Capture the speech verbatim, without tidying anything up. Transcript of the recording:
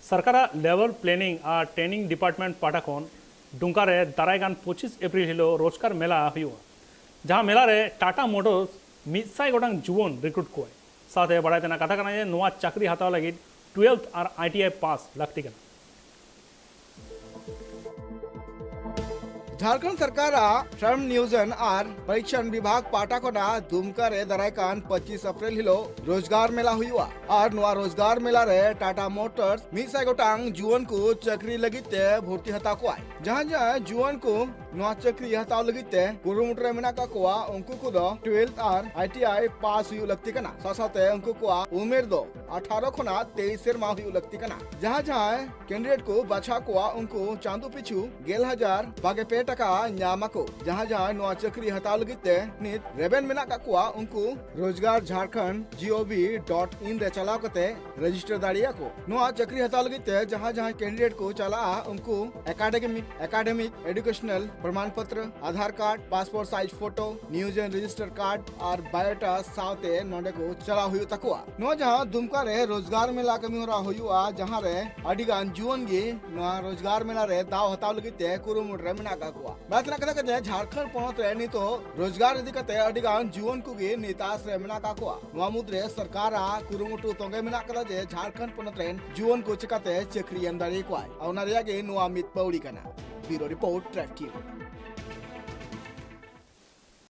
ᱥᱚᱨᱠᱟᱨᱟᱜ ᱞᱮᱵᱚᱨ ᱯᱞᱮᱱᱤᱝ ᱟᱨ training department ᱯᱟᱦᱴᱟ ᱠᱷᱚᱱ ᱰᱩᱢᱠᱟ ᱨᱮ ᱫᱟᱨᱟᱭ ᱠᱟᱱ ᱯᱚᱸᱪᱤᱥ ᱮᱯᱨᱤᱞ ᱦᱤᱞᱳᱜ ᱨᱳᱡᱽᱜᱟᱨ ᱢᱮᱞᱟ ᱦᱩᱭᱩᱜᱼᱟ, ᱡᱟᱦᱟᱸ ᱢᱮᱞᱟ ᱨᱮ ᱴᱟᱴᱟ ᱢᱳᱴᱚᱨᱥ ᱢᱤᱫ ᱥᱟᱭ ᱜᱚᱴᱟᱝ ᱡᱩᱣᱟᱹᱱ ᱨᱤᱠᱨᱩᱴ ᱠᱚᱣᱟᱭ᱾ ᱥᱟᱶᱛᱮ ᱵᱟᱲᱟᱭ ᱛᱮᱱᱟᱜ ᱠᱟᱛᱷᱟ ᱠᱟᱱᱟ ᱡᱮ ᱱᱚᱣᱟ ᱪᱟᱹᱠᱨᱤ ᱦᱟᱛᱟᱣ ᱞᱟᱹᱜᱤᱫ twelve R I T I ᱯᱟᱥ ᱞᱟᱹᱠᱛᱤ ᱠᱟᱱᱟ᱾ ᱡᱷᱟᱲᱠᱷᱚᱸᱰ ᱥᱚᱨᱠᱟᱨᱟᱜ ᱥᱨᱚᱢ ᱱᱤᱭᱳᱡᱚᱱ ᱟᱨ ᱯᱨᱚᱥᱤᱠᱠᱷᱚᱱ ᱵᱤᱵᱷᱟᱜᱽ ᱯᱟᱦᱴᱟ ᱠᱷᱚᱱᱟᱜ ᱫᱩᱢᱠᱟ ᱨᱮ ᱫᱟᱨᱟᱭ ᱠᱟᱱ ᱯᱚᱸᱪᱤᱥ ᱮᱯᱨᱤᱞ ᱦᱤᱞᱳᱜ ᱨᱳᱡᱽᱜᱟᱨ ᱢᱮᱞᱟ ᱦᱩᱭᱩᱜᱼᱟ ᱟᱨ ᱱᱚᱣᱟ ᱨᱳᱡᱽᱜᱟᱨ ᱢᱮᱞᱟ ᱨᱮ ᱴᱟᱴᱟ ᱢᱳᱴᱚᱨᱥ ᱢᱤᱫ ᱥᱟᱭ ᱜᱚᱴᱟᱝ ᱡᱩᱣᱟᱹᱱ ᱠᱚ ᱪᱟᱹᱠᱨᱤ ᱞᱟᱹᱜᱤᱫ ᱛᱮ ᱵᱷᱚᱨᱛᱤ ᱦᱟᱛᱟᱣ ᱠᱚᱣᱟᱭ᱾ ᱡᱟᱦᱟᱸ ᱡᱟᱦᱟᱸ ᱡᱩᱣᱟᱹᱱ ᱠᱚ ᱱᱚᱣᱟ ᱪᱟᱹᱠᱨᱤ ᱦᱟᱛᱟᱣ ᱞᱟᱹᱜᱤᱫ ᱛᱮ ᱠᱩᱨᱩᱢᱩᱴᱩ ᱨᱮ ᱢᱮᱱᱟᱜ ᱠᱟᱜ ᱠᱚᱣᱟ, ᱩᱱᱠᱩ ᱠᱚᱫᱚ twelve R I T I ᱯᱟᱥ ᱦᱩᱭᱩᱜ ᱞᱟᱹᱠᱛᱤ ᱠᱟᱱᱟ᱾ ᱥᱟᱶ ᱥᱟᱶᱛᱮ ᱩᱱᱠᱩ ᱠᱚᱣᱟᱜ ᱩᱢᱮᱨ ᱫᱚ ᱟᱴᱷᱟᱨᱚ ᱠᱷᱚᱱᱟᱜ ᱛᱮᱭᱤᱥ ᱥᱮᱨᱢᱟ ᱦᱩᱭᱩᱜ ᱞᱟᱹᱠᱛᱤ ᱠᱟᱱᱟ᱾ ᱡᱟᱦᱟᱸ ᱡᱟᱦᱟᱸᱭ ᱠᱮᱱᱰᱤᱰᱮᱴ ᱠᱚ ᱵᱟᱪᱷᱟᱣ ᱠᱚᱣᱟ, ᱩᱱᱠᱩ ᱪᱟᱸᱫᱳ ᱯᱤᱪᱷᱩ ᱜᱮᱞ ᱦᱟᱡᱟᱨ ᱵᱟᱜᱮ ᱯᱮ ᱴᱟᱠᱟ ᱧᱟᱢ ᱟᱠᱚ᱾ ᱡᱟᱦᱟᱸ ᱡᱟᱦᱟᱸᱭ ᱱᱚᱣᱟ ᱪᱟᱹᱠᱨᱤ ᱦᱟᱛᱟᱣ ᱞᱟᱹᱜᱤᱫ ᱛᱮ ᱱᱤᱛ ᱨᱮᱵᱮᱱ ᱢᱮᱱᱟᱜ ᱠᱟᱜ ᱠᱚᱣᱟ, ᱩᱱᱠᱩ ᱨᱳᱡᱽᱜᱟᱨ ᱡᱷᱟᱲᱠᱷᱚᱸᱰ ᱡᱤ ᱳ ᱵᱷᱤ ᱰᱚᱴ ᱤᱱ ᱨᱮ ᱪᱟᱞᱟᱣ ᱠᱟᱛᱮ ᱨᱮᱡᱤᱥᱴᱟᱨ ᱫᱟᱲᱮᱭᱟᱜᱼᱟ ᱠᱚ᱾ ᱱᱚᱣᱟ ᱪᱟᱹᱠᱨᱤ ᱦᱟᱛᱟᱣ ᱞᱟᱹᱜᱤᱫ ᱛᱮ ᱡᱟᱦᱟᱸ ᱡᱟᱦᱟᱸᱭ ᱠᱮᱱᱰᱤᱰᱮᱴ ᱠᱚ ᱪᱟᱞᱟᱜᱼᱟ, ᱩᱱᱠᱩ ᱮᱠᱟᱰᱮᱢᱤᱠ, ᱮᱠᱟᱰᱮᱢᱤᱠ ᱮᱰᱩᱠᱮᱥᱚᱱᱟᱞ ᱯᱨᱚᱢᱟᱱ ᱯᱚᱛᱨᱚ, ᱟᱫᱷᱟᱨ ᱠᱟᱨᱰ, ᱯᱟᱥᱯᱳᱨᱴ ᱥᱟᱭᱤᱡ ᱯᱷᱳᱴᱳ, ᱱᱤᱭᱳᱡᱚᱱ ᱨᱮᱡᱤᱥᱴᱟᱨ ᱠᱟᱨᱰ ᱟᱨ ᱵᱟᱭᱳᱰᱟᱴᱟ ᱥᱟᱶᱛᱮ ᱱᱚᱰᱮ ᱠᱚ ᱪᱟᱞᱟᱣ ᱦᱩᱭᱩᱜ ᱛᱟᱠᱚᱣᱟ᱾ ᱱᱚᱣᱟ ᱡᱟᱦᱟᱸ ᱫᱩᱢᱠᱟ ᱨᱮ ᱨᱳᱡᱽᱜᱟᱨ ᱢᱮᱞᱟ ᱠᱟᱹᱢᱤ ᱦᱚᱨᱟ ᱦᱩᱭᱩᱜᱼᱟ, ᱡᱟᱦᱟᱸ ᱨᱮ ᱟᱹᱰᱤ ᱜᱟᱱ ᱡᱩᱣᱟᱹᱱ ᱜᱮ ᱱᱚᱣᱟ ᱨᱳᱡᱽᱜᱟᱨ ᱢᱮᱞᱟ ᱨᱮ ᱫᱟᱣ ᱦᱟᱛᱟᱣ ᱞᱟᱹᱜᱤᱫ ᱛᱮ ᱠᱩᱨᱩᱢᱩᱴᱩ ᱨᱮ ᱢᱮᱱᱟᱜ ᱟᱠᱟᱫ ᱠᱚᱣᱟ᱾ ᱵᱟᱲᱟᱭ ᱛᱮᱱᱟᱜ ᱠᱟᱛᱷᱟ ᱠᱟᱱᱟ, ᱡᱷᱟᱲᱠᱷᱚᱸᱰ ᱯᱚᱱᱚᱛ ᱨᱮ ᱱᱤᱛᱚᱜ ᱨᱳᱡᱽᱜᱟᱨ ᱤᱫᱤ ᱠᱟᱛᱮ ᱟᱹᱰᱤ ᱜᱟᱱ ᱡᱩᱣᱟᱹᱱ ᱠᱚᱜᱮ ᱱᱤᱛ ᱟᱥ ᱨᱮ ᱢᱮᱱᱟᱜ ᱟᱠᱟᱫ ᱠᱚᱣᱟ᱾ ᱱᱚᱣᱟ ᱢᱩᱫᱽᱨᱮ ᱥᱚᱨᱠᱟᱨᱟᱜ ᱠᱩᱨᱩᱢᱩᱴᱩ ᱛᱚᱸᱜᱮ ᱢᱮᱱᱟᱜ ᱟᱠᱟᱫᱟ ᱡᱮ ᱡᱷᱟᱲᱠᱷᱚᱸᱰ ᱯᱚᱱᱚᱛ ᱨᱮᱱ ᱡᱩᱣᱟᱹᱱ ᱠᱚ ᱪᱤᱠᱟᱛᱮ ᱪᱟᱹᱠᱨᱤ ᱮᱢ ᱫᱟᱲᱮ ᱟᱠᱚᱣᱟᱭ᱾ ᱚᱱᱟ ᱨᱮᱭᱟᱜ ᱜᱮ ᱱᱚᱣᱟ ᱢᱤᱫ ᱯᱟᱹᱣᱲᱤ ᱠᱟᱱᱟ᱾ ᱵᱤᱭᱩᱨᱳ ᱨᱤᱯᱳᱨᱴ, ᱴᱨᱮᱠ ᱴᱤᱭᱩᱵᱽ᱾